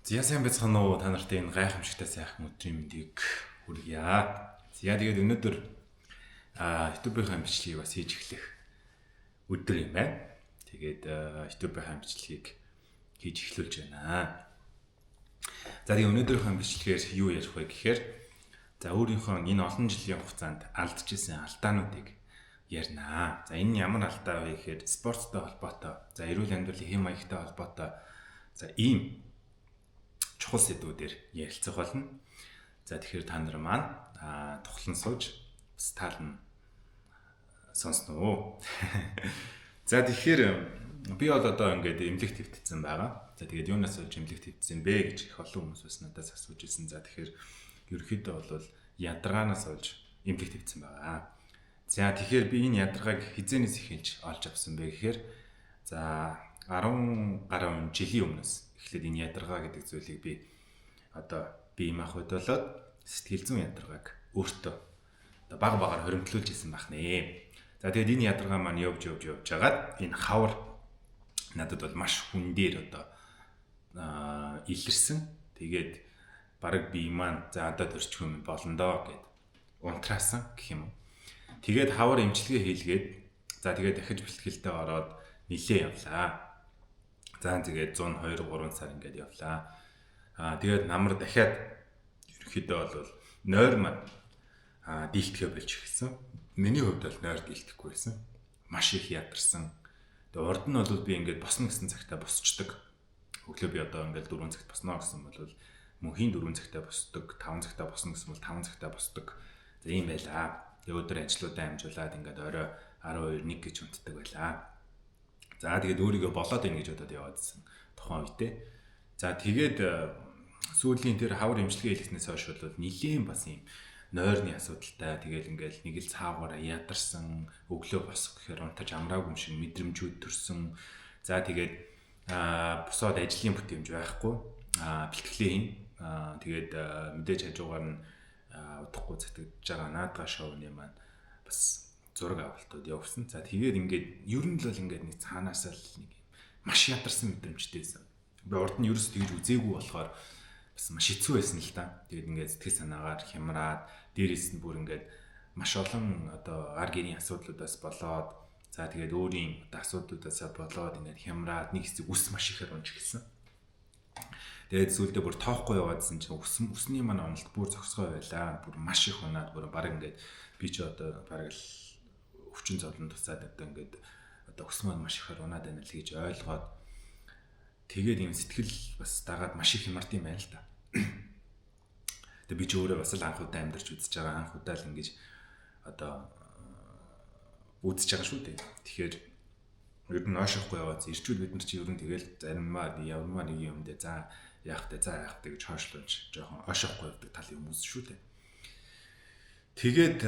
За, сайн байцгаана уу? Та нарт энэ гайхамшигтай сайхан өдрийн мэндийг хүргье. За, тэгээд өнөөдөр YouTube-ийн бичлэгийг бас хийж эхлэх өдөр юм байна. Тэгээд YouTube-ийн бичлэгийг хийж эхлүүлж байна. За, тэгээд өнөөдрийнхөө бичлэгээр юу ярих вэ гэхээр, за, өөрийнхөө энэ олон жилийн хугацаанд алдчихсан алдаануудыг ярина. За, энэ ямар алдаа вэ гэхээр спорттой холбоотой, за, эрүүл амьдралын хэм маягтай холбоотой, за, ийм чухал сэдвүүдээр ярилцах болно. За, тэгэхээр та нар маань тухлан сууж бас таална сонсно уу. За, тэгэхээр би бол одоо ингээд эмнэлэг твтсэн байгаа. За, тэгээд юунаас болж эмнэлэг твтсэн бэ гэж их олон хүмүүс бас надаас асууж ирсэн. За, тэгэхээр ерөнхийдөө бол ядаргаанаас болж эмнэлэг твтсэн байгаа. За, тэгэхээр би энэ ядаргааг хэзээнээс эхэлж олж авсан бэ гэхээр, за, 10 гаруй жилийн өмнөөс эхлээд энэ ядаргаа гэдэг зүйлийг би одоо бие махбод болоод сэтгэл зүйн ядаргааг өөртөө одоо баг багаар хоримтлуулж исэн байх нэ. За, тэгээд энэ ядаргаа маань явж явж явж хагаад энэ хавар надад бол маш хүн дээр одоо илэрсэн. Тэгээд бараг бие маань за одоо төрчих юм болно доо гэд унтраасан гэх юм уу. Тэгээд хавар эмчилгээ хийлгээд, за, тэгээд дахиж бэлтгэлдээ ороод нилээ явлаа. За, тэгээд 102 3 сар ингээд явлаа. Тэгээд намар дахиад ерөнхийдөө бол нойр маань дийлдэхээ болж эхэлсэн. Миний хувьд бол нойр дийлдэхгүй байсан. Маш их ядарсан. Тэгээд урд нь бол би ингээд босно гэсэн цагтаа босчдөг. Өглөө би одоо ингээд 4 цагт босно гэсэн бол мөнхийн 4 цагтаа босдог, 5 цагтаа босно гэсэн бол 5 цагтаа босдог. За, ийм байлаа. Тэгээд өдөр ажлуудаа амжуулаад ингээд орой 12 1 гэж унтдаг байлаа. За, тэгээд өөрийгөө болоод байна гэж бодоод яваадсэн тухайн үедээ. За, тэгээд сүүлийн тэр хавар эмчилгээ хийлгэснээс хойш бол нилээн бас юм нойрны асуудалтай, тэгэл ингээл нэг л цаагаараа ядарсан, өглөө босох гэхээр унтаж амраагүй юм шиг мэдрэмжүүд төрсөн. За, тэгээд босоод ажлын бүтээмж байхгүй, бэлтгэлээ хийн. Тэгээд мэдээж хажуугаар нь удахгүй зүтгэж байгаа наадгаа шоуны маань бас зураг авалтууд явсан. За, тэгээд ингээд ер нь л бол ингээд нэг цаанаасаа л нэг маш ядарсан мэдрэмжтэй байсан. Би урд нь ерөөсөө тэгж үзээгүй болохоор бас маш хэцүү байсан л та. Тэгээд ингээд сэтгэл санаагаар хямраад, дээрээс нь бүр ингээд маш олон одоо гар гэрийн асуудлуудаас болоод, за, тэгээд өөрийн одоо асуудлуудаасаа болоод ингээд хямраад нэг хэсэг үс маш ихээр унж эхэлсэн. Тэгээд сүүлдээ бүр тоохгүй яваадсэн чинь үсний маань уналт бүр зогсгой байлаа. Бүр маш их унаад, бүр баг ингээд би ч одоо баг л өвчин зовлон тусаад одоо ингээд одоо өс маань маш ихээр унаад байна л гэж ойлгоод, тэгээд юм сэтгэл бас дагаад маш их хямарт юм байна л та. Тэгээ би ч өөрөө бас л анх удаа амьдарч үзэж байгаа. Анх удаа л ингэж одоо үзэж байгаа шүү дээ. Тэгэхээр ер нь ойшоохгүй яваад ирчүүд бид нар чи ер нь тэгэл заримаа явмаа нэг юм дээр за яах вэ, за яах вэ гэж хойшлуулж жоохон ойшоохгүй явдаг талын хүмүүс шүү дээ. Тэгээд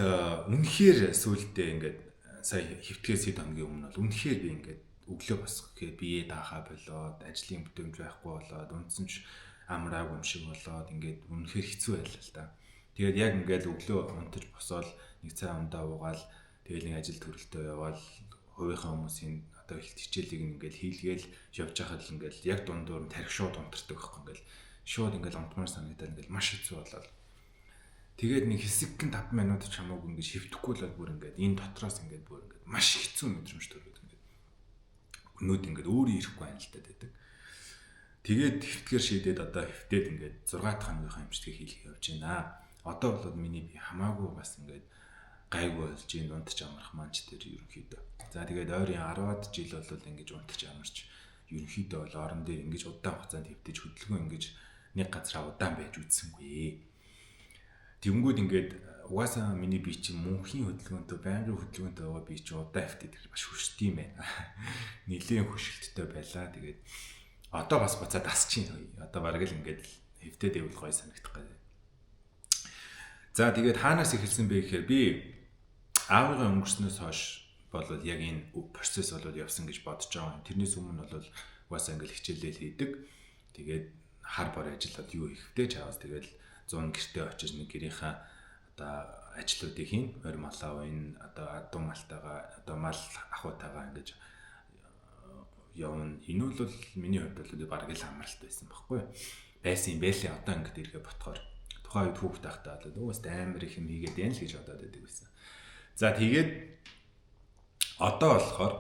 үнэхээр сүулдэ ингээд сая хөвтгээс хэд хоногийн өмнө бол үнэхээр би ингээд өглөө босох гэхээр бие даахаа болоод, ажлын бүтээмж байхгүй болоод, унтсан ч амраагүй юм шиг болоод ингээд үнэхээр хэцүү байлаа л да. Тэгээд яг ингээд өглөө унтаж босоод нэг цай ундаа уугаал, тэгэл нэг ажил төрөлтөө яваал, хувийнхаа хүмүүсийн одоо хичээлийг ингээд хийлгээл явж байхад л ингээд яг дундуур нь тарих шууд унтардаг байхгүй, ингээд шууд ингээд унтмаар санагдаад ингээд маш хэцүү болоод, тэгээд нэг хэсэгхэн 5 минут ч хамаагүй ингээд шивдэхгүй л бол бүр ингээд энэ дотроос ингээд бүр ингээд маш хэцүү мэдрэмж төрөөд ингээд өнөөд ингээд өөрөө ирэхгүй анилтаад байдаг. Тэгээд хэвтгэр шийдээд одоо хэвтээд ингээд 6 дахь хоногийн эмчилгээ хийлгээ явж байна. Одоо бол миний би хамаагүй бас ингээд гайгүй болж ийн, унтж амрах маань ч тэр ерөнхийдөө. За, тэгээд ойрын 10-аад жил бол ингэж унтж амарч, ерөнхийдөө бол орон дээр ингэж удаан хугацаанд хэвтэж, хөдөлгөөн ингэж нэг газараа удаан байж үзсэнгүй. Тэнгүүд ингээд угаасаа миний бие чинь мөнхийн хөдөлгөөнтэй, байнгын хөдөлгөөнтэй байгаа бие чинь удаан хэвтээд маш хөшөлт юм байна. Нилээн хөшөлттэй байлаа. Тэгээд одоо бас буцаад асчин. Одоо бараг л ингээд хэвтээд ивэл гоё санагдах гэдэг. За, тэгээд хаанаас эхэлсэн бэ гэхээр би аавыгаа өнгөрснөөс хойш бол яг энэ процесс бол явсан гэж бодож байгаа. Тэрнээс өмнө бол угаасаа ингээл хичээлэл хийдэг. Тэгээд хар бор ажиллаад юу хийхтэй чаавас тэгэл 100 гэртээ очиж нэг гэрийнхаа одоо ажлуудыг хийн. Морь малаа энэ одоо адуу малтайгаа одоо мал ахуйтайгаа ингэж явна. Энэ бол миний хувьд бол бараг л амралт байсан байхгүй юу? Байсан юм байлээ одоо ингэж ирэхэ ботхоор. Тухайн үед хүүхэд байхдаа бол өөст амар их юм хийгээд байна л гэж бодоод байдаг байсан. За тэгээд одоо болохоор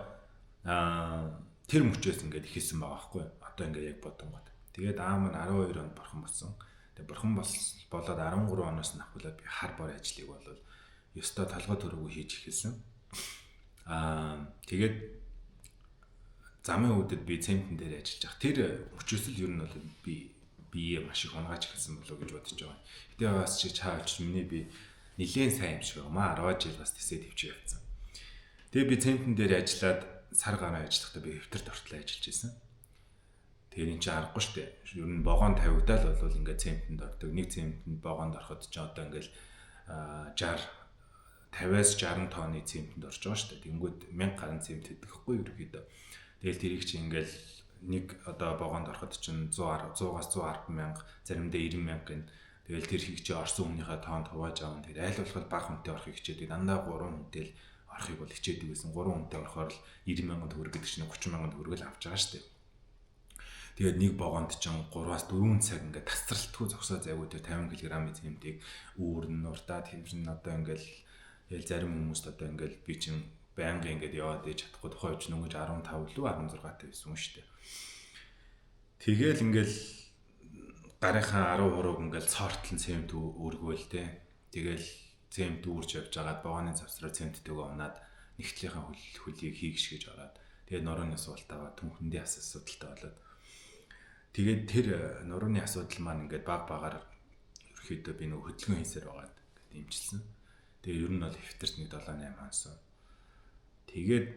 тэр мөчөөс ингээд эхэлсэн байгаа байхгүй юу? Одоо ингээд яг бодонгот. Тэгээд аам нь 12 онд бурхан болсон. Тэгээд бурхан болоод 13 оноос нь ахуулаад би хар бор ажлыг бол ёстой толгой төрөөгөө хийж эхэлсэн. Тэгээд замын үүдэд би цементэн дээр ажиллаж байгаа. Тэр мөчөөс л ер нь бол би бие маш их унгааж эхэлсэн болов уу гэж бодож байгаа. Гэтэ бас чи чаавч миний би нилээн сайн юм шиг байгаа. 10 жил бас тэсээ төвч явцсан. Тэгээ би цементэн дээр ажиллаад сар гарan ажиллахдаа би хэвтэрт ортол ажиллаж байсан. Тэгэхээр эн чинь аргагүй шүү дээ. Ер нь вогоон тавигдаал бол ингээд цементэнд ордог. Нэг цементэнд вогоонд ороход ч одоо ингээд 60 50-аас 60 тонны цементэнд орж байгаа шүү дээ. Тэнгүүд 1000 гаруй цемент хэдэхгүй ерөөхдөө. Тэгэл тэрийг чи ингээд нэг одоо вогоонд ороход чинь 100-аас 110 мянга, заримдаа 90 мянга гэн. Тэгэл тэр хийг чи орсон хүнийхээ тоонд хувааж авна. Тэр айл болох бага хүнтэй орохыг хичээдэг. Дандаа 3 хүнтэй л орохыг бол хичээдэг байсан. 3 хүнтэй орохоор л 90 мянган төгрөг гэдэг чинь 30 мянган төгрөг л авч байгаа шүү дээ. Тэгээд нэг вогоонд чинь 3-аас 4 цаг ингээд тасралтгүй зогсоо зайгүй тэр 50 кг-ийн цементийг үүрн урдаа твэрн одоо ингээд тэгэл зарим хүмүүст одоо ингээд би чинь байнгын ингээд яваад ээж чадахгүй тухайн үед чинь өнгөж 15 лүү 16 та байсан юм шүү дээ. Тэгэл ингээд гарынхаа 10 3-ыг ингээд цоортлон цемент өргөөл те. Тэгэл цемент үүрч явж байгаад вогооны завсраар цементтэйгээ унаад нэгтлийнхаа хөлийг хийгш гэж ороод тэгээд нурууны суултаагаа түнхэндээ бас асуудалтай болоод тэгээд тэр нурууны асуудал маань ингээд баг багаар ерөөхдөө би нөгөө хөдөлгөөн хийсээр байгаад ингээд дэмжилсэн. Тэгээ ер нь бол хэвтэрт нэг 7 8 хонсон. Тэгээд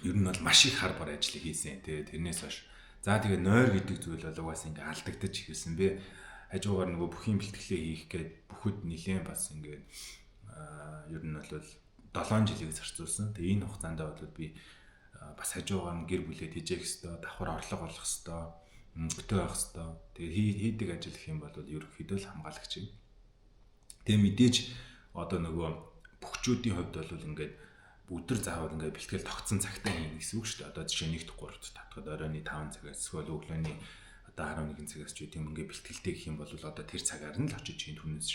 ер нь бол маш их хар бор ажлыг хийсэн. Тэгээд тэрнээс хойш за тэгээ нойр гэдэг зүйл бол угаасаа ингээд алдагдаж эхэлсэн. Би хажуугаар нөгөө бүхийн бэлтгэлээ хийх гээд бүхэд нилээн бас ингээд ер нь бол 7 жилийг зарцуулсан. Тэгээ энэ хугацаанд бол би бас хажуугаар нь гэр бүлээ тэжээх хэвээр, давхар орлого олох хэвээр, мөнгөтэй байх хэвээр. Тэгээ хийдэг ажил гэх юм бол ерөнхийдөө л хамгаалагч юм. Тэгээ мэдээж одоо нөгөө бөхчүүдийн хувьд бол ингээд өдөр заавал ингээд бэлтгэл тогтсон цагтаа хийнэ гэсэн үг шүү дээ. Одоо жишээ 1-р 3-т татхад оройн 5 цагаас эсвэл өглөөний одоо 11 цагаас ч үгүй ингээд бэлтгэлтэй гэх юм бол одоо тэр цагаар нь л очиж хийн түүнээс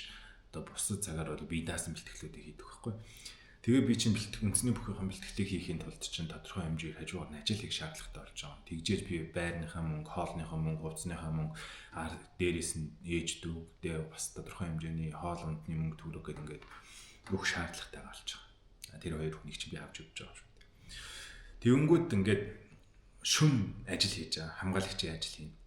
одоо бусад цагаар бол бие даасан бэлтгэлүүдийг хийдэг байхгүй. Тэгээ би чинь бэлтгэх үндэсний бүхийнхэн бэлтгэлийг хийхийн тулд чинь тодорхой хэмжээгээр хажуугаар нь ажил хийх шаардлагатай болж байгаа. Тэгжээж би байрныхаа мөнгө, хоолныхаа мөнгө, хувцсныхаа мөнгө, дээрээс нь ээж дүү, тэгээ бас тодорхой хэмжээний хоол ундны мөнгө төгрөг гэдэг ингээд бүх шаардлагатай болж байгаа. Тэр хоёр хүнийг чинь би авч явж байгаа шүү дээ. Тэгэнгүүт ингээд шүн ажил хийж байгаа, хамгаалагчийн ажил хийнэ.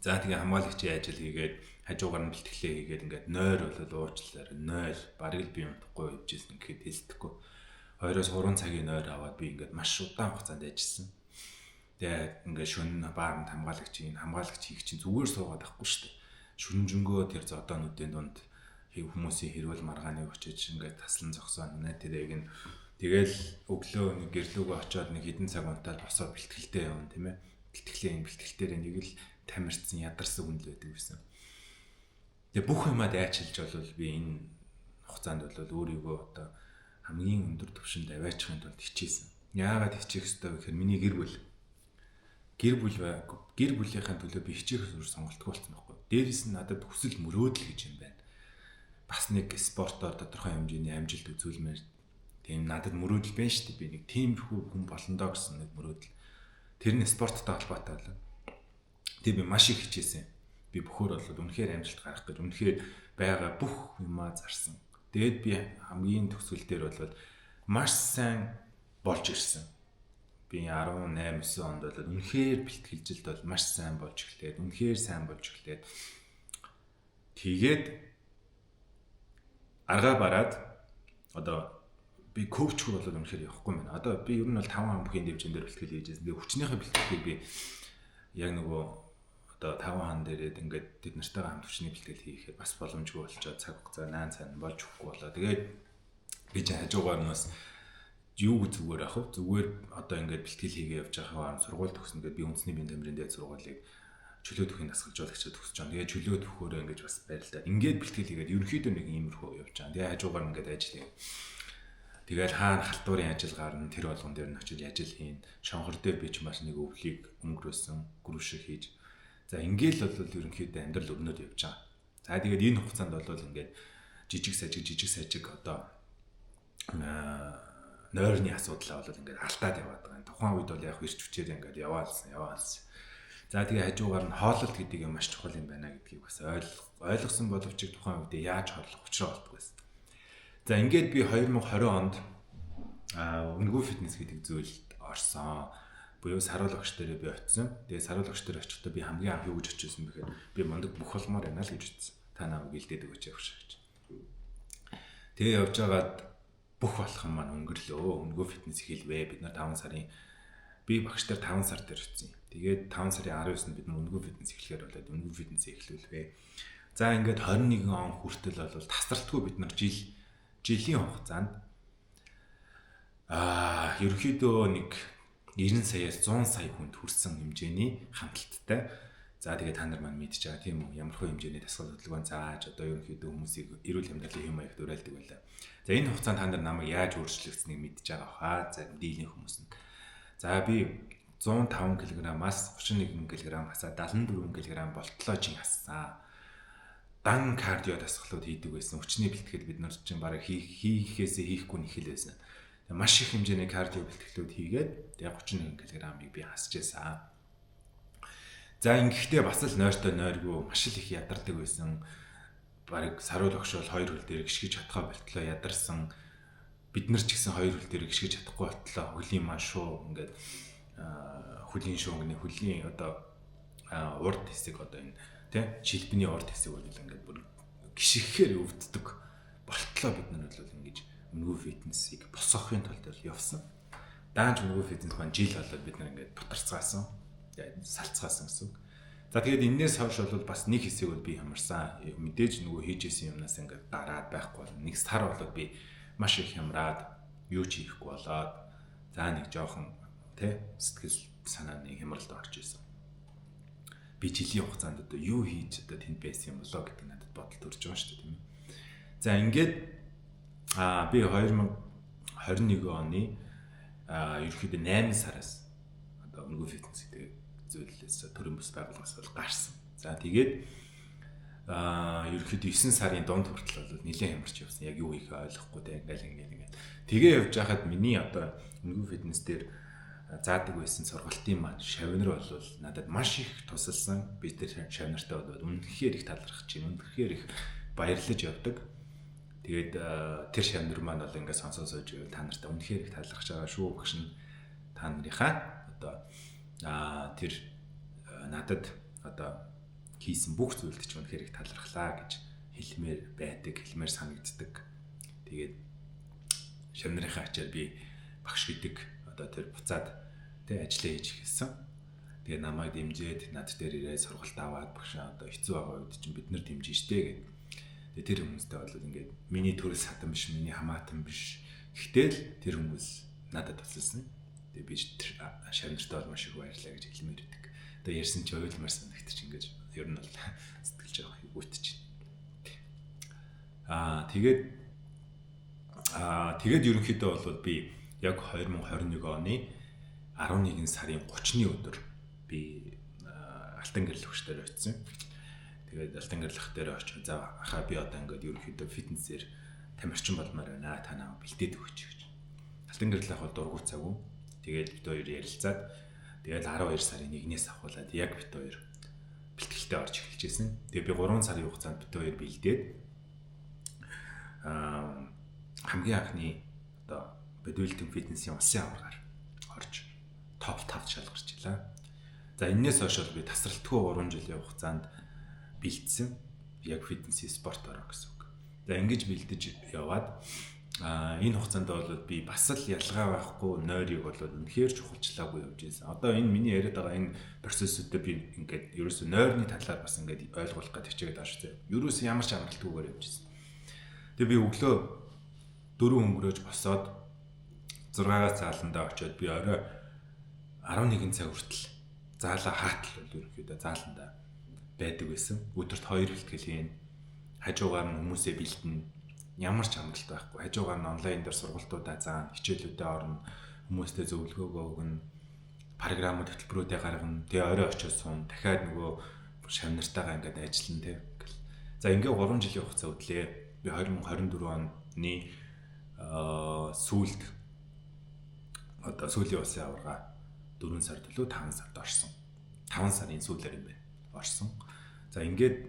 За тэгээ хамгаалагчийн ажил хийгээд хажуугаар нь бэлтгэлээ хийгээд ингээд нойр бол уучлаарай 0 бараг л би унтахгүй явжсэн гэхэд хэлдэхгүй. 2-3 цагийн нойр аваад би ингээд маш удаан хугацаанд ажилласан. Тэгээ ингээд шөнө бааранд хамгаалагч хийн, хамгаалагч хийх чинь зүгээр суугаад байхгүй шүү дээ. Шүнжэнгөө тэр зодоонуудын дунд хүмүүсийн хэрүүл маргааныг очиж ингээд таслан зогсоо нэ тэрэг нь тэгэл өглөө нэг гэрлүүгөө очиод нэг хэдэн цаг унтаад босоод бэлтгэлтэй явна тийм ээ. Бэлтгэлээ бэлтгэл дээр нэг л тамирцсан ядарсан хүн л байдаг гэсэн. Тэгээ бүх юмаа дайчилж бол би энэ хугацаанд бол өөрийгөө одоо хамгийн өндөр түвшинд аваачихын тулд хичээсэн. Яагаад хичээх ёстой вэ гэхээр миний гэр бүл гэр бүлийнхээ төлөө би хичээх зүрх сонголтгүй болсон байхгүй. Дээрээс нь надад хүсэл мөрөөдөл гэж юм байна. Бас нэг спортоор тодорхой хэмжээний амжилт үзүүлмээр тийм надад мөрөөдөл байна шүү дээ. Би нэг тиймэрхүү хүн болно доо гэсэн нэг мөрөөдөл. Тэр нь спорттой холбоотой болоо. Тэгээ би маш их хичээсэн. Би бөхөр болоод үнэхээр амжилт гаргах гэж үнэхээр байгаа бүх юмаа зарсан. Тэгээд би хамгийн төгсгөл дээр бол маш сайн болж ирсэн. Би 18 9 онд бол үнэхээр бэлтгэлжилд бол маш сайн болж эхлээд, үнэхээр сайн болж эхлээд тэгээд аргаа бараад одоо би коучгүй болоод үнэхээр явахгүй юм байна. Одоо би ер нь бол 5 хан бүхийн дэвжин дээр бэлтгэл хийж байсан. Тэгээ хүчнийхээ бэлтгэлийг би яг нөгөө одоо 5 хан дээрээд ингээд тэд нартайгаа хамт хүчний бэлтгэл хийхэд бас боломжгүй болчоод цаг хугацаа наан цаана болж өгөхгүй болоо. Тэгээд би чинь хажуугаар нь бас юу зүгээр ах вэ? Зүгээр одоо ингээд бэлтгэл хийгээ явж байгаа сургууль төгснө гэдээ би үндэсний бие тамирын дээд сургуулийг Чөлөө төхийг дасгалжуулагчид төгсөж байгаа. Тэгээ чөлөө төхөөрөө ингэж бас барилдаад ингээд бэлтгэл хийгээд ерөнхийдөө нэг иймэрхүү явж байгаа. Тэгээ хажуугаар ингээд ажил хийе. Тэгэл хаана халтуурын ажил гарна, тэр болгон дээр нь очиж ажил хийн. Шонхор дээр би ч бас нэг өвлийг өнгөрөөсөн, гүрүүшиг хийж. За ингээл бол ерөнхийдөө амьдрал өрнөд явж байгаа. За тэгээд энэ хугацаанд бол ингээд жижиг сажиг одоо нойрны асуудлаа бол ингээд алдаад яваад байгаа. Тухайн үед бол яг ирч хүчээр ингээд яваалсан. За тэгээ хажуугаар нь хооллолт гэдэг юм маш чухал юм байна гэдгийг бас ойлгосон боловч тухайн үед яаж хооллох учраа олдгүй байсан. За ингээд би 2020 онд үнэгүй фитнес гэдэг зүйлд орсон. Буюу саруул огш дээрээ би очисон. Тэгээ саруул огш дээр очихдоо би хамгийн анх юу гэж очижсэн бэхээр би мундаг бүх болмоор байна л гэж утсан. Та намайг илдээд өгөөч явах шиг гэж. Тэгээ явж байгаад бүх болох юм маань өнгөрлөө. Үнэгүй фитнес эхэлвэ. Бид нар 5 сарын би багш дээр 5 сар дээр очив. Тэгээд 5 сарын 19-нд бид нар үнэгүй фитнес эхлэхээр болоод үнэгүй фитнес эхлүүлвэ. За ингээд 21 он хүртэл бол тасралтгүй бид нар жилийн хугацаанд ерөнхийдөө нэг 90 саяас 100 сая хүнд хүрсэн хэмжээний хандлттай. За тэгээ та нар маань мэдж байгаа тийм үү? Ямар хөө хэмжээний дасгал хөдөлгөөн зааж одоо ерөнхийдөө хүмүүсийг эрүүл амьдралын хэм маягт уриалдаг байлаа. За энэ хугацаанд та нар намайг яаж өөрчлөгдсөнийг мэдж байгаа хаа. Зарим дийлэн хүмүүс нь. За би 105 кг-аас 31 кг хасаа 74 кг болтлоо жин хассан. Дан кардио дасгалууд хийдэг байсан. Хүчний бэлтгэл бид нар чинь бараг хийхээсээ хийхгүй нь их л байсан. Маш их хэмжээний кардио бэлтгэлүүд хийгээд тэгээ 31 кг-ыг би хасж байсан. За ингэхдээ бас л нойртой нойргүй маш л их ядардаг байсан. Бараг саруул огшоол хоёр хөл дээр гიშгэж чадхаа болтлоо ядарсан. Бид нар ч гэсэн хоёр хөл дээр гიშгэж чадахгүй болтлоо хөлийн маань шуу ингээд хөлийн шуу гэнэ хөлийн одоо урд хэсэг одоо энэ тий шилбэний урд хэсэг бол ингээд бүр гიშгэхээр өвддөг болтлоо бид нар бол ингэж үнэгүй фитнесийг босгохын тулд явсан. Даанч үнэгүй фитнес маань жил болоод бид нар ингээд бутарцгаасан, салцгаасан гэсэн үг. За тэгээд энээс хойш бол бас нэг хэсэг бол би хямарсан. Мэдээж нөгөө хийж исэн юмнаас ингээд дараад байхгүй бол нэг сар болоод би маш их хямраад юу ч хийхгүй болоод за нэг жоохон тий сэтгэл санааны хямралд орж исэн. Би жилийн хугацаанд одоо юу хийж одоо тэнд байсан юм болоо гэдэг надад бодол төрж байгаа шүү дээ, тийм ээ. За ингээд би 2021 оны ерөнхийдөө 8 сараас одоо үнэгүй фитнес гэдэг зүйлээс төрийн бус байгууллагаас бол гарсан. За тэгээд ерөнхийдөө 9 сарын дунд хүртэл бол нэлээд хямарч явсан. Яг юу хийхээ ойлгохгүй те ингээл. Тэгээ явж байхад миний одоо үнэгүй фитнес дээр заадаг байсан сургалтын маань шавнар бол надад маш их тусалсан. Би тэр шавнартай бол үнэхээр их талархаж байна. Үнэхээр их баярлаж явдаг. Тэгээд тэр шавнар маань бол ингээд сонсоо сууж байвал та нартай үнэхээр их талархаж байгаа шүү багш нь та нарынхаа одоо тэр надад одоо хийсэн бүх зүйлд ч үнэхээр их талархлаа гэж хэлмээр байдаг, хэлмээр санагддаг. Тэгээд шавнарынхаа ачаар би багш гэдэг одоо тэр буцаад тэ ажиллаа хийж эхэлсэн. Тэгээ намайг дэмжиж над дээр ирээд сургалт аваад багш одоо хэцүү байгаа үед чинь бид нар дэмжиж штэ гэдэг. Тэгээ тэр хүмүүстэй бол ингээд миний төрөл садан биш, миний хамаатан биш. Гэхдээ л тэр хүмүүс надад тусалсан. Тэгээ би шавнартай бол маш их баярлалаа гэж хэлмээр байдаг. Одоо ярьсан чи уйлмаар санагдчих ингээд ер нь бол сэтгэл жоох гүйтэж. Тэгээд ерөнхийдөө бол би яг 2021 оны 11 сарын 30-ны өдөр би Алтан гэрэл өгч дээр очив. Тэгээд Алтан гэрлэх дээр очив. За ахаа би одоо ингээд ерөнхийдөө фитнесээр тамирчин болмоор байна. Та намайг бэлдээд өгөөч гэж. Алтан гэрлэх бол дургуй цаггүй. Тэгээд бид хоёр ярилцаад тэгээд 12 сарын 1-ээс ахуулаад яг бид хоёр бэлтгэлтэй орж эхэлж байсан. Тэгээд би 3 сарын хугацаанд бид хоёр бэлдээд хамгийн анхны одоо бодибилдинг фитнесийн улсын аваргаар орж топ 5 шалгарч илаа. За энээс хойш бол би тасралтгүй 3 жилийн хугацаанд бэлдсэн. Яг фитнесийн спорт ороо гэсэн үг. За ингэж бэлдэж яваад энэ хугацаанд бол би бас л ялгаа байхгүй нойрыг бол үнэхээр чухалчлаагүй явж байсан. Одоо энэ миний яриад байгаа энэ процессүүдээ би ингээд ерөөсөө нойрны талаар бас ингээд ойлгуулах гэж хичээгээд байгаа шүү дээ. Ерөөсөө ямар ч амралтгүйгээр явж байсан. Тэгээ би өглөө 4 өнгөрөөж босоод 6-аас зааландаа очиод би орой 11 цаг хүртэл Заалаа хаатал бол ерөнхийдөө зааланда байдаг байсан. Өдөрт 2 бэлтгэл хийн. Хажуугаар нь хүмүүсээ бэлтэнэ. Ямар ч амгалт байхгүй. Хажуугаар нь онлайн дээр сургалтуудаа заана, хичээлүүдээ орно, хүмүүстэй зөвлөгөөгөө өгнө, програмууд хөтөлбөрүүдээ гаргана. Тэгээ орой очиж суун. Дахиад нөгөө шав нартайгаа ингээд ажиллана те. За ингээ 3 жилийн хугацаа өдлөө. Би 2024 оны сүүлд одоо сүүлийн улсын аварга 4 сард лөө 5 сард орсон. 5 сарын сүүлээр юм байна. Орсон. За ингээд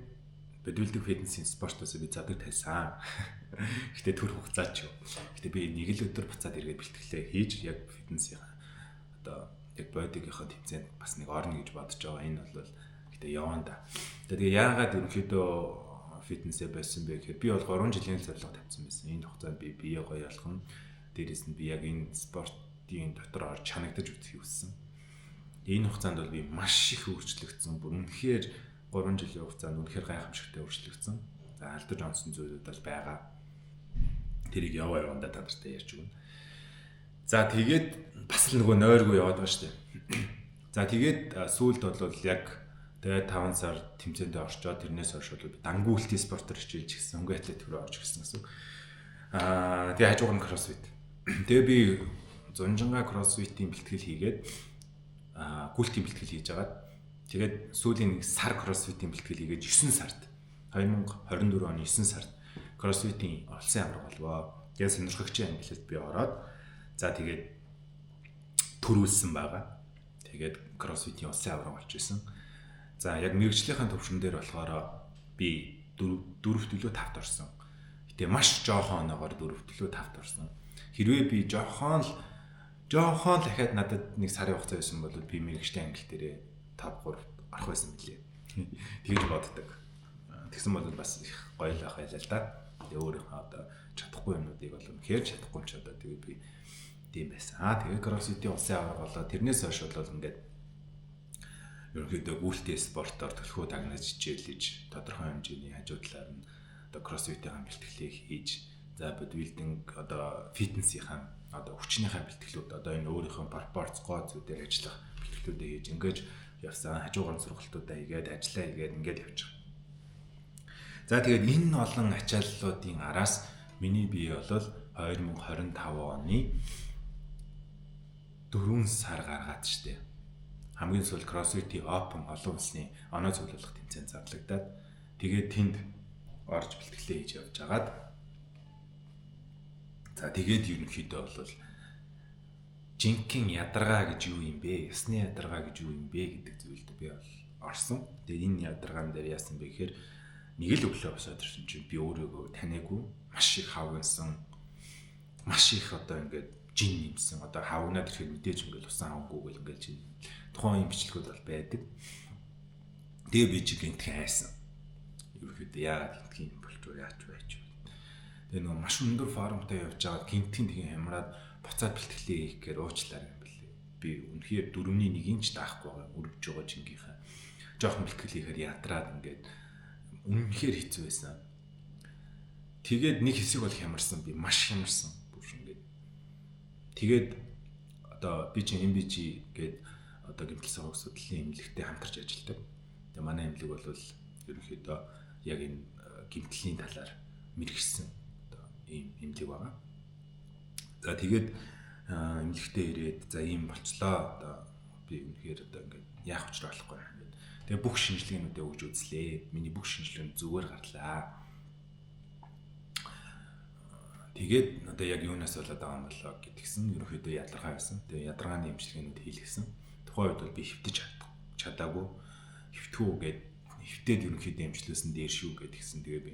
бодибилдинг фитнесийн спортоос би задаг тайлсан. Гэтэ төр хугацаа ч юу. Гэтэ би нэг л өдөр буцаад эргээд бэлтгэлээ хийж яг фитнесийн одоо яг бодигийнхоо тэмцээнд бас нэг орно гэж бодож байгаа. Энэ бол гэтэ явна да. Тэгээ яагаад ерөнхийдөө фитнесээ байсан бэ гэхээр би бол 3 жилийн зорилго тавьсан байсан. Энэ хугацаанд би бие гоё ялгана. Дээрээс нь би яг энэ спортын дотор орж чанагдаж үзхийг хүссэн. Энэ хугацаанд бол би маш их өөрчлөгдсөн. Бүр үнэхээр 3 жилийн хугацаанд үнэхээр гайхамшигтай өөрчлөгдсөн. За алдаж онсон зүйлүүд бол байгаа. Тэрийг яваа явандаа та нартай ярьж өгнө. За тэгээд бас л нөгөө нойргүй яваад байгаа шүү дээ. За тэгээд сүүлд бол яг тэгээд 5 сар тэмцээндээ орчоод тэрнээс хойш бол би дангуултын спортоор хичээлж гисэн, хөнгө атлетик руу орж гисэн гэсэн. Тэгээ хажуугаар нь кроссфит. Тэгээ би зунжингаа кроссфитийн бэлтгэл хийгээд гүйлтийн бэлтгэл хийж агаад тэгээд сүүлийн нэг сар кроссфитийн бэлтгэл хийгээд 9 сард 2024 оны 9 сард кроссфитийн улсын аварга болвоо. Тэгээд сонирхогчийн ангилалд би ороод за тэгээд төрүүлсэн байгаа. Тэгээд кроссфитийн улсын аварга болж исэн. За яг мэрэгжлийнхаа төвшин дээр болохоор би 4-т илүү 5-т орсон. Гэтэ маш жоохон оноогоор 4-т илүү 5-т орсон. Хэрвээ би жоохон л дахиад надад нэг сарын хугацаа байсан бол би мэрэгжлийн ангил дээрээ 5 3-т орох байсан мөлий. Тэгж боддог. Тэгсэн бол бас их гоё л ах байлаа л да. Тэгээ өөрийнхөө одоо чадахгүй юмнуудыг бол үнэхээр чадахгүй ч одоо тэгээ би тийм байсан. Тэгээ кроссфитийн улсын аварга болоо тэрнээс хойш бол ингээд ерөнхийдөө гүйлтийн спортоор төлхөө дагнаж хичээлж тодорхой хэмжээний хажуу талаар нь одоо кроссфитийн бэлтгэлийг хийж за бодибилдинг одоо фитнесийнхаа одоо хүчнийхээ бэлтгэлүүд одоо энэ өөрийнхөө пропорц гоо зүйдээр ажиллах бэлтгэлүүдээ хийж ингээд явсан. Хажуугаар сургалтуудаа хийгээд ажиллаа хийгээд ингээд явж байгаа. За тэгээд энэ олон ачааллуудын араас миний бие бол 2025 оны 4 сар гаргаад штэ. Хамгийн сүүл CrossFit-ийн Open олон улсын оноо цуглуулах тэмцээн зарлагдаад тэгээд тэнд орж бэлтгэлээ хийж явж агаад за тэгээд ерөнхийдөө бол жинхэнэ ядаргаа гэж юу юм бэ? Ясны ядаргаа гэж юу юм бэ гэдэг зүйлд би бол орсон. Тэгээд энэ ядаргаан дээр яасан бэ гэхээр нэг л өглөө босоод ирсэн чинь би өөрийгөө таниагүй, маш их хавгансан, маш их одоо ингээд жин нэмсэн. Одоо хавгнаад ирэхэд мэдээж ингээд усан хавгүй гэл ингээд жин. Тухайн юм бичлэгүүд бол байдаг. Тэгээ би чи гинтхэн айсан. Ерөнхийдөө яагаад гинтхэн юм болчих вэ? Яач байж вэ? Тэгээ нөгөө маш өндөр формтой явж байгаад гинтхэн тэгэн хямраад буцаад бэлтгэлээ хийх гэхээр уучлаарай юм бэлээ. Би үнэхээр 4-ний 1-ийг ч даахгүй байгаа өргөж байгаа жингийнхаа. Жохон бэлтгэл хийхээр ядраад ингээд үнэхээр хэцүү байсан. Тэгээд нэг хэсэг бол хямарсан, би маш хямарсан. Бүр ингээд. Тэгээд одоо би чинь MBG гээд одоо гэмтэл согог судлалын эмнэлэгтэй хамтарч ажилладаг. Тэгээ манай эмнэлэг бол ерөнхийдөө яг энэ гэмтлийн талаар мэрэгсэн одоо ийм эмнэлэг байгаа. За тэгээд эмнэлэгтээ ирээд за ийм болчлоо. Одоо би үнэхээр одоо ингээд яах учраа болохгүй юм гээд. Тэгээ бүх шинжилгээнүүдээ өгж үзлээ. Миний бүх шинжилгээнд зүгээр гарлаа. Тэгээд одоо яг юунаас болоод байгаа юм болоо гэдгсэн ерөнхийдөө ядаргаа байсан. Тэгээ ядаргааны эмчилгээнүүд хийлгэсэн. Тухайн үед бол би хөвтөж чадаагүй. Хөвтгүү гээд хөвтөөд ерөнхийдөө эмчлүүлсэн дээр шүү гэдгсэн. Тэгээ би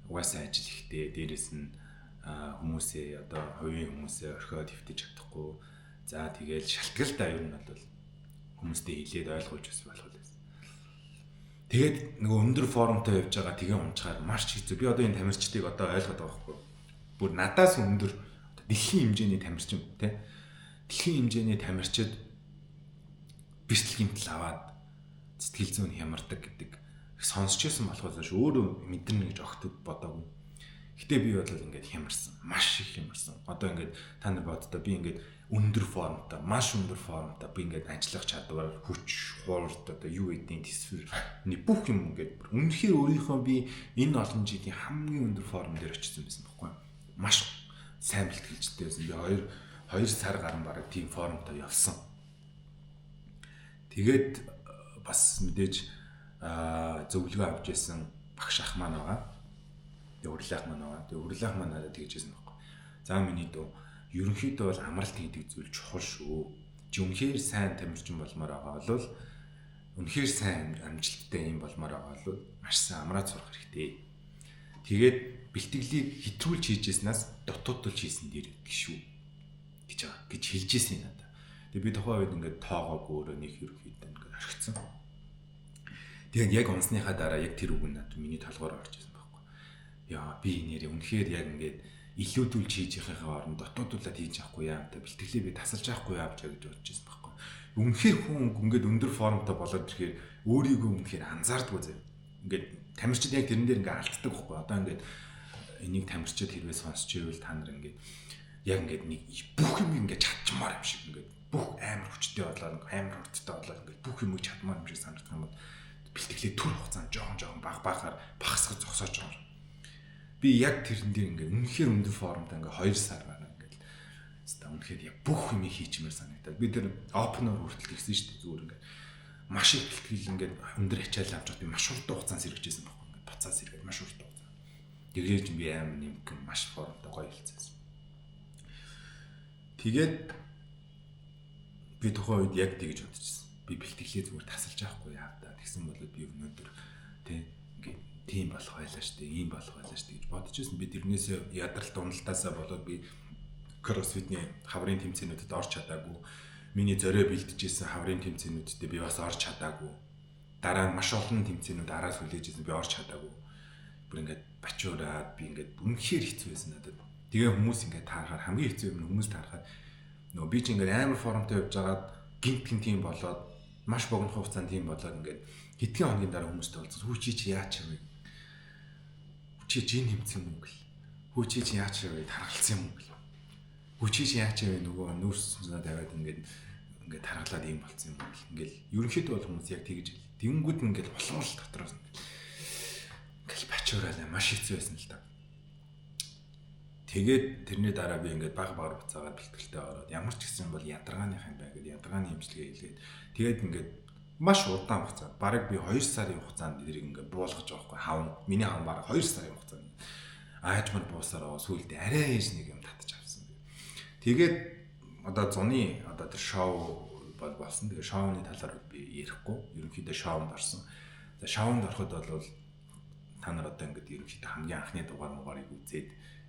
угаасаа ажил ихтэй. Дээрээс нь хүмүүсээ одоо хувийн хүмүүсээ орхиод хөвтөж чадахгүй. За тэгээл шалтгал да ер нь бол хүмүүстэй хэлээд ойлгуулж бас болох байсан. Тэгээд нөгөө өндөр формтой явж байгаа тэгээ унчгаар маш хэцүү. Би одоо энэ тамирчдыг одоо ойлгоод байгаа байхгүй. Бүр надаас өндөр дэлхийн хэмжээний тамирчин тий. Дэлхийн хэмжээний тамирчид бэртэл гэмтэл аваад сэтгэл зүйн хямардаг гэдэг сонсч байсан болохоос өөрөө мэдэрнэ гэж огт бодоогүй. Гэтэ би бол ингээд хямарсан. Маш их хямарсан. Одоо ингээд та нар боддоо би ингээд өндөр формтой, маш өндөр формтой би ингээд ажиллах чадвар, хүч, хурд одоо юу гэдгийг төсвөр бүх юм ингээд үнэхээр өөрийнхөө би энэ олон жилийн хамгийн өндөр форм дээр очсон байсан байхгүй. Маш сайн бэлтгэлжтэй байсан. Би 2 сар гарan бараг тийм формтой явсан. Тэгээд бас мэдээж зөвлөгөө авч ирсэн багш ах маань байгаа. Тэгээ үрлэх маань байгаа. Тэгээ үрлэх маань надад тэгжсэн байхгүй. За миний дүү ерөнхийдөө бол амралт гэдэг зүйл чухал шүү. Чи үнэхээр сайн тамирчин болмоор байгаа бол үнэхээр сайн амжилттай юм болмоор байгаа бол маш сайн амраад сурах хэрэгтэй. Тэгээд бэлтгэлийг хэтрүүлж хийжсэнээс дутуудулж хийсэн дээр гэдэг шүү гэж байгаа гэж хэлж ирсэн надад. Тэгээ би тухайн үед ингээд тоогоогүй өөрөө нэг ерөнхийдөө ингээд орхицсан. Тэгээд яг унсныхаа дараа яг тэр үг нь надад миний толгоор орж ирсэн байхгүй. Яа би нэрээ үнэхээр яг ингээд илүүдүүлж хийж яхахаа оронд дотоодуулаад хийж явахгүй яа. Тэ бэлтгэлээ би тасалж явахгүй яа гэж бодож ирсэн байхгүй. Үнэхээр хүн ингээд өндөр формтой болоод ирэхээр өөрийгөө үнэхээр анзаардаггүй зэ. Ингээд тамирчид яг тэрэн дээр ингээд алддаг байхгүй. Одоо ингээд энийг тамирчид хэрвээ сонсч ирвэл та нар ингээд яг ингээд нэг бүх юм ингээд чадчмаар юм шиг ингээд бүх амар хүчтэй болоод амар хурдтай болоод ингээд бүх юмыг чадмаар юм шиг санагдах юм бол бэлтгэлээ төр хугацаанд жоохон жоохон баг багаар багасгаж зогсоож байгаа. Би яг тэрэн дээр ингээд үнэхээр өндөр формтой ингээд 2 сар гараа ингээд хэвээ үнэхээр яг бүх юмыг хийчмээр санагдаад би тэр опенер хүртэл тэгсэн шүү дээ. Зүгээр ингээд маш их бэлтгэл ингээд өндөр ачаал авч би маш урт хугацаанд сэргэжсэн байхгүй ингээд буцаа сэргээд маш урт хугацаа. Тэгээд би амар нэмгэн маш формтой гоё хэлцээсэн. Тэгээд би тухайн үед яг тэгж бодчихсон. Би бэлтгэлээ зүгээр тасалж авахгүй яа та. Тэгсэн бол би өнөөдөр тий ингээд тийм болох байлаа шүү дээ, ийм болох байлаа шүү дээ гэж бодож байсан. Би тэрнээсээ ядралт уналтаасаа болоод би кроссфитний хаврын тэмцээнүүдэд орч чадаагүй. Миний зорио бэлтжижсэн хаврын тэмцээнүүдэд би бас орч чадаагүй. Дараа нь маш олон тэмцээнүүд араас хүлээж ирсэн би орч чадаагүй. Бүр ингээд бачуураад би ингээд үнэхээр хэцүү байсан надад. Тэгээ хүмүүс ингээд таарахаар хамгийн хэцүү юм хүмүүс таарахаар нөгөө би ч ингээд амар формтой явж байгаад гинт гинт тийм болоод маш богино хугацаанд тийм болоод ингээд хэдхэн хоногийн дараа хүмүүстэй уулзсан. Хүү чи чи яач вэ? Чи жин хэмцэн юм гэл. Хүү чи чи яач вэ? Таргалсан юм гэл. Хүү чи чи яач вэ? Нөгөө нүүрс цунаа тавиад ингээд ингээд таргалаад ийм болцсон юм гэл. Ингээл ерөнхийдөө бол хүмүүс яг тэгж хэл. Тэнгүүд ингээд улам л дотроос ингээл бачуураалаа маш хэцүү байсан л та. Тэгээд тэрний дараа би ингээд баг багаар буцаагаад бэлтгэлтэй ороод ямар ч гэсэн бол ядаргааных юм байна гэдээ ядаргааны имчилгээ хийлгээд тэгээд ингээд маш удаан хугацаанд бараг би 2 сарын хугацаанд тэрийг ингээд буулгаж байгаа байхгүй хавн миний хавн бараг 2 сарын хугацаанд аажмар буусаар байгаа сүүлдээ арай ээж нэг юм татаж авсан. Тэгээд одоо зуны одоо тэр шоу бол болсон. Тэгээд шоуны талаар би ярихгүй. Ерөнхийдөө шоунд орсон. За шоунд ороход бол та нар одоо ингээд ерөнхийдөө хамгийн анхны дугаар мугаарыг үзээд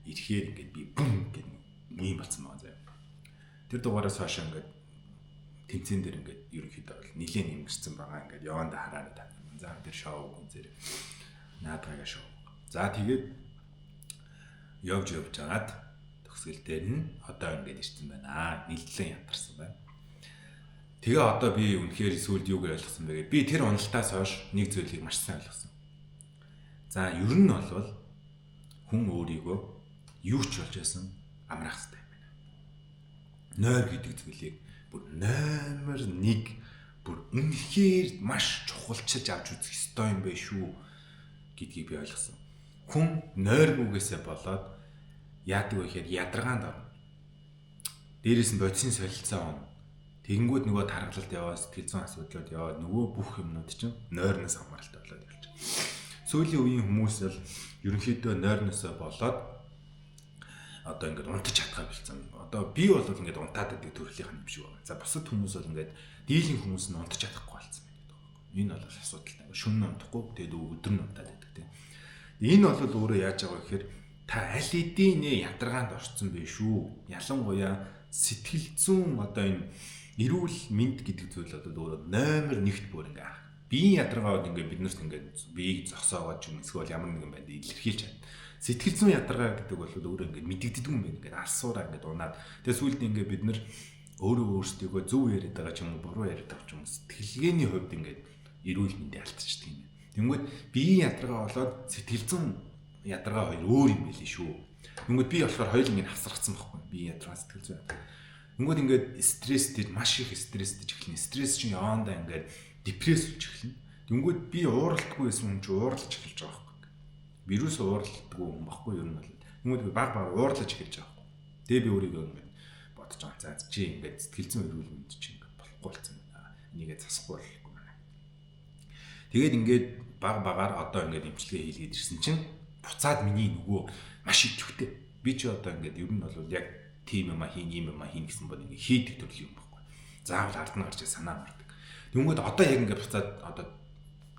ирэхээр ингээд би бүм гэх юм болсон байгаа заяа. Тэр дугаараас хойш ингээд тэмцээн дээр ингээд ерөнхийдөө бол нилээн нэмэрсэн байгаа. Ингээд яванда хараарай та нар. За тэр шоуг үзээрэй. Наадгагаа шоу. За тэгээд явж жагаад төгсгөл дээр нь одоо ингээд ирсэн байна. Нэлээд янтарсан байна. Тэгээ одоо би үнэхээр сүүлд юуг ойлгосон бэ гэвэл би тэр уналтаас хойш нэг зүйлийг маш сайн ойлгосон. За ер нь бол хүн өөрийгөө юу ч болж байсан амраах хэрэгтэй юм байна. Нойр гэдэг зүйлийг бүр номер 1 бүр үнэхээр маш чухалчилж авч үзэх ёстой юм байна шүү гэдгийг би ойлгосон. Хүн нойргүйгээсээ болоод яадаг вэ гэхээр ядаргаанд орно. Дээрээс нь бодисын солилцоо онно. Тэгэнгүүт нөгөө таргалалт яваа, сэтгэл зүйн асуудлууд яваа, нөгөө бүх юмнууд чинь нойрноос хамааралтай болоод явж байгаа. Сүүлийн үеийн хүмүүс бол ерөнхийдөө нойрноосоо болоод одоо ингээд унтаж чадхаа болсон. Одоо би бол ингээд унтаад байдаг төрөлийнх юм шиг байна. За бусад хүмүүс бол ингээд дийлэн хүмүүс нь унтаж чадахгүй болсон байна гэдэг байна. Энэ бол асуудалтай. Шөнө нь унтахгүй, тэгээд өдөр нь унтаад байдаг тийм. Энэ бол өөрөө яаж байгаа вэ гэхээр та аль хэдийн ядаргаанд орцсон байх шүү. Ялангуяа сэтгэл зүйн одоо энэ эрүүл мэнд гэдэг зүйл бол өөрөө номер 1-т бүр ингээд биеийн ядаргаа бол ингээд биднэрт ингээд биеийг зогсоогоод ч юм эсвэл ямар нэгэн байдлаар илэрхийлж чадна. Сэтгэл зүйн ядаргаа гэдэг бол өөрөө ингээд мэдэгддэг юм байна. Ингээд алсуураа ингээд унаад тэгээ сүүлд ингээд бид нар өөрөө өөрсдийгөө зөв яриад байгаа ч юм уу буруу яриад байгаа ч юм уу сэтгэлгээний хувьд ингээд эрүүл мэндийг алдчихдаг юм. Тэнгүүд биеийн ядаргаа болоод сэтгэл зүйн ядаргаа хоёр өөр юм байли шүү. Тэнгүүд би болохоор хоёул ингэ хавсаргацсан байхгүй. Би ядаргаа сэтгэл зүй. Тэнгүүд ингээд стресстэй маш их стресстэй эхэлнэ. Стресс чинь явандаа ингээд депресс болж эхэлнэ. Тэнгүүд би ууралтгүй байсан хүн чинь уурлаж эхэлж байгаа байхгүй. Вирус ууралдаггүй хүн байхгүй ер нь бол. Тэнгүүд би баг баг уурлаж эхэлж байгаа байхгүй. Тэгээ би өөрийгөө ингээд бодож байгаа. За чи ингээд сэтгэл зүйн эрүүл мэнд чинь ингээд болохгүй болсон байна. Энийгээ засахгүй болохгүй байна. Тэгээд ингээд баг багаар одоо ингээд эмчилгээ хийлгээд ирсэн чинь буцаад миний нөгөө маш идэвхтэй. Би чи одоо ингээд ер нь бол яг тийм юм а хийн, ийм юм а хийн гэсэн бол ингээд хийдэг төрлийн юм байхгүй. Заавал ард нь гарч санаа амардаг. Тэнгүүд одоо яг ингээд буцаад одоо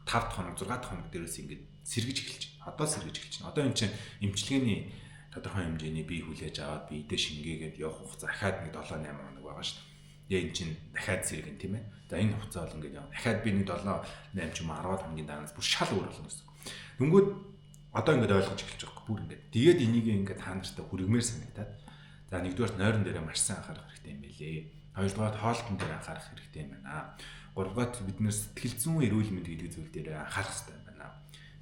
5 хоног 6 хоног дээрээс ингээд сэргэж эхэлж байна. Одоо сэргэж эхэлж байна. Одоо эн чинь эмчилгээний тодорхой хэмжээний бие хүлээж аваад биедээ шингээгээд явах хугацаа дахиад нэг 7 8 хоног байгаа шүү дээ. Тэгээ эн чинь дахиад сэргэн тийм ээ. За энэ хугацаа бол ингээд явна. Дахиад би нэг 7 8 ч юм уу 10 хоногийн дараас бүр шал өөр болно гэсэн. Тэнгүүд одоо ингээд ойлгож эхэлж байгаа бүр ингээд. Тэгээд энийг ингээд та нартай хүргэмээр санагдаад. За нэгдүгээр нойрон дээрээ маш сайн анхаарах хэрэгтэй юм байлээ. Хоёрдугаар хоолтон дээр анхаарах хэрэгтэй юм байна. Гуравдугаар бид нэр сэтгэл зүйн эрүүл мэнд гэдэг зүйл дээр анхаарах хэрэгтэй юм байна.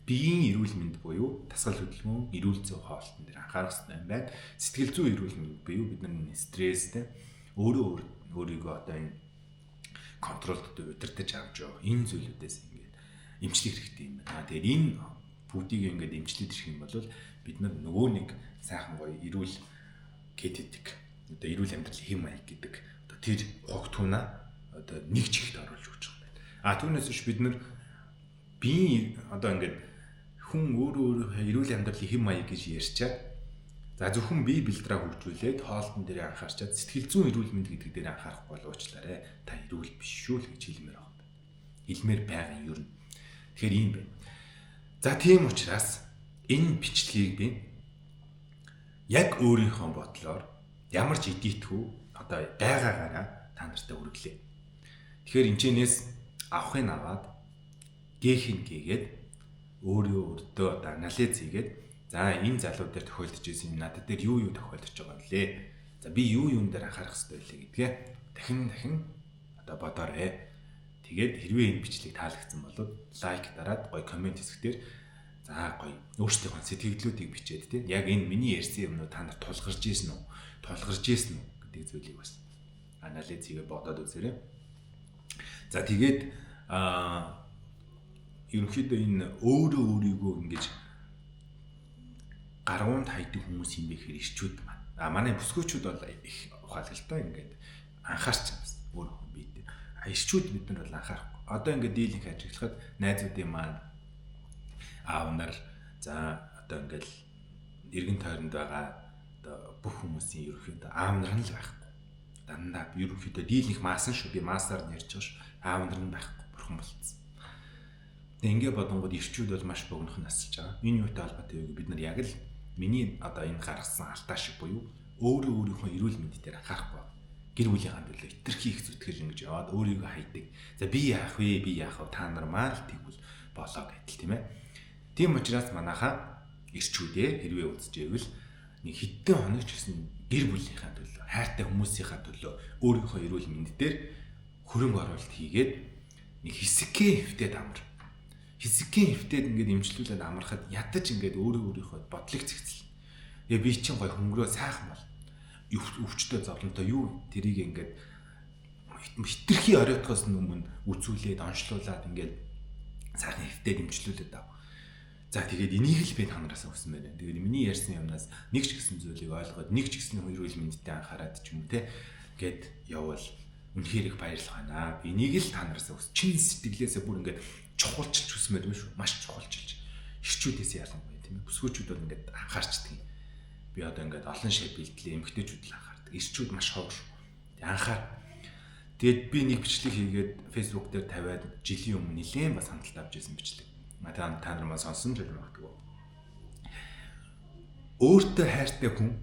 Биеийн эрүүл мэнд буюу дасгал хөдөлгөөн, эрүүл зөв хоолтон дээр анхаарах хэрэгтэй юм байна. Сэтгэл зүйн эрүүл мэнд буюу бид нар стресстэй өөрөө өөрийгөө одоо энэ контролд удирдах авч явах энэ зүйлүүдээс ингээд эмчлэх хэрэгтэй юм байна. Тэгээд энэ бүгдийг ингээд эмчлээд ирэх юм бол бид нар нөгөө нэг сайхан гоё эрүүл гэдэг одоо эрүүл амьдрал хэм маяг гэдэг одоо тэр хугтуунаа одоо нэг чигт оруулж өгч байгаа юм байна. А түүнээс биш бид нар биеийн одоо ингээд хүн өөрөө өөрийнхөө эрүүл амьдралын хэм маяг гэж ярьчаад за зөвхөн бие бэлдрээ хөгжүүлээд хоолтон дээр анхаарчаад сэтгэл зүйн эрүүл мэнд гэдэг дээр анхаарахгүй бол уучлаарай. Та эрүүл биш шүү л гэж хэлмээр байгаа юм байна. Хэлмээр байгаа юм ер нь. Тэгэхээр ийм байна. За тийм учраас энэ бичлэгийг би яг өөрийнхөө бодлоор ямар ч эдитгүй одоо байгаагаараа та нартай хүргэлээ. Тэгэхээр энэчнээс авахыг аваад гээхийг гээгээд өөрөө өөртөө одоо анализ хийгээд за энэ залуу дээр тохиолдож ирсэн юм надад дээр юу юу тохиолдож байгаа вэ? За би юу юун дээр анхаарах хэрэгтэй вэ гэдгээ дахин дахин одоо бодоорой. Тэгээд хэрвээ энэ бичлэг таалагдсан бол лайк дараад гоё коммент хэсгээр за гоё өөрсдийнхөө сэтгэлдлүүдийг бичээд тийм яг энэ миний ярьсан юмнууд та нарт тулгарч ийсэн үү? Тулгарч ийсэн үү гэдэг зүйлийг бас анализ хийгээ бодоод үзээрэй. За тэгээд ерөнхийдөө энэ өөрөө өөрийгөө ингэж гаргуунд хайдаг хүмүүс юм бэ гэхээр ирчүүд маань. А манай бүсгүүчүүд бол их ухаалаг л та ингээд анхаарч юм бас өөр хүн биедээ. А ирчүүд бид нар бол анхаарахгүй. Одоо ингээд дийлэнх ажиглахад найзуудын маань аав нар за одоо ингээд эргэн тойронд байгаа одоо бүх хүмүүсийн ерөнхийдөө аав нар нь л байхгүй. Дандаа ерөнхийдөө дийлэнх маасан шүү. Би маасаар нь ярьж байгаа шүү. Аав нар нь байхгүй. Бурхан болцсон. Тэгээ ингээ бодонгууд ирчүүд бол маш богинохон насалж байгаа. Энэ юутай холбоотой вэ? Бид нар яг л миний одоо энэ гаргасан алдаа шиг буюу өөрөө өөрийнхөө эрүүл мэнд дээр анхаарахгүй. Гэр бүлийнхаа төлөө хэтэрхий их зүтгэж ингэж яваад өөрийгөө хайдаг. За би яах вэ? Би яах вэ? Та нар маань л тэгвэл болоо гэдэл тийм ээ. Тийм учраас манайхаа ирчүүдээ хэрвээ үзчихвэл нэг хэдэн хоног ч гэсэн гэр бүлийнхаа төлөө, хайртай хүмүүсийнхаа төлөө өөрийнхөө эрүүл мэнд дээр хөрөнгө оруулалт хийгээд нэг хэсэгхэн хэвтээд амар. Хэсэгхэн хэвтээд ингээд эмчлүүлээд амархад ядаж ингээд өөрөө өөрийнхөө бодлыг зэгцэл. Тэгээ би чинь гоё хөнгөрөө сайхан бол өвчтөй зовлонтой юу тэрийг ингээд хитрхи оройтгоос өмнө үзүүлээд онцлуулад ингээд сайхан хэвтээд эмчлүүлээд ав. За тэгээд энийг л би та нараас өгсөн байна. Тэгээд миний ярьсан юмнаас нэг ч гэсэн зүйлийг ойлгоод нэг ч гэсэн эрүүл мэндэд анхаарад ч юм уу те гэд явбал үнэхээр их баярлах байна. Би энийг л та нараас өгсөн. Чин сэтгэлээсээ бүр ингээд чухалчилж хүсмээр юм шүү. Маш чухалчилж. Ирчүүдээс ялангуяа тийм ээ. Бүсгүүчүүд бол ингээд анхаарчдаг юм. Би одоо ингээд олон шив бэлтлээ эмэгтэйчүүд л анхаардаг. Ирчүүд маш ховор шүү. Тэг анхаар. Тэгээд би нэг бичлэг хийгээд Facebook дээр тавиад жилийн өмнө нэлээд бас хандлт авч ирсэн бичлэг. Та нар маань сонсон ч магадгүй. Өөртөө хайртай хүн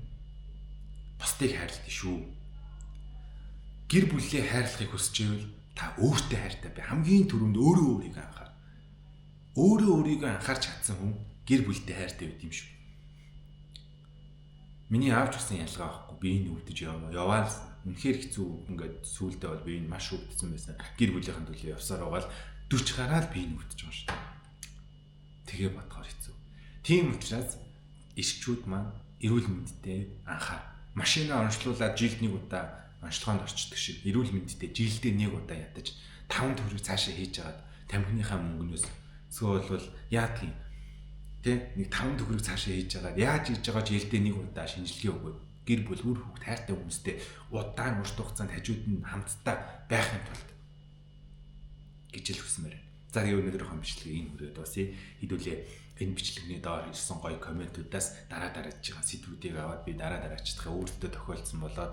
бусдыг хайрладаг шүү. Гэр бүлээ хайрлахыг хүсэж байвал та өөртөө хайртай бай. Хамгийн түрүүнд өөрөө өөрийгөө анхаар. Өөрөө өөрийгөө анхаарч чадсан хүн гэр бүлтэй хайртай байд юм шүү. Миний аавч гэсэн ялгаа байхгүй. Би энэ өвдөж яваал. Үнэхээр хэцүү ингээд сүулдэ бол би энэ маш өвдсөн байсан. Гэр бүлийнхэн төлөө явсаар байгаа л 40 гараад би энэ өвдөж байгаа шүү. Тэгээ бодохоор хэцүү. Тийм учраас Ирчүүд маань эрүүл мэндтэй анхаар. Машина онцлуулаад жилд нэг удаа онцлогоонд орчдөг шиг эрүүл мэндтэй жилдээ нэг удаа ядаж 5 төгрөг цаашаа хийж агаад тамхиныхаа мөнгнөөс эсвэл бол яадгийн тэ нэг 5 төгрөг цаашаа хийж агаад яаж хийж байгаа жилдээ нэг удаа шинжилгээ өгөөд гэр бүл үр хүүхд хайртай хүмүүстэй удаан урт хугацаанд хажууд нь хамтдаа байхын тулд гэж л хүсмээр байна. За тэгээ өнөөдрийнхөө бичлэгийг энэ хүрээд дуусъя. Хэдүүлээ энэ бичлэгний доор ирсэн гоё комментуудаас дараа дарааж байгаа сэдвүүдийг аваад би дараа дараачдахаа өөртөө тохиолдсон болоод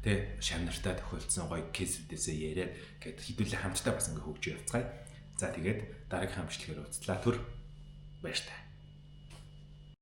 тэ шамнартай тохиолдсон гоё кейсүүдээсээ яриад гээд хэдүүлээ хамтдаа бас ингээ хөгжиж явцгаая. За тэгээд дараагийнхаа бичлэгээр уулзлаа. Түр баяртай.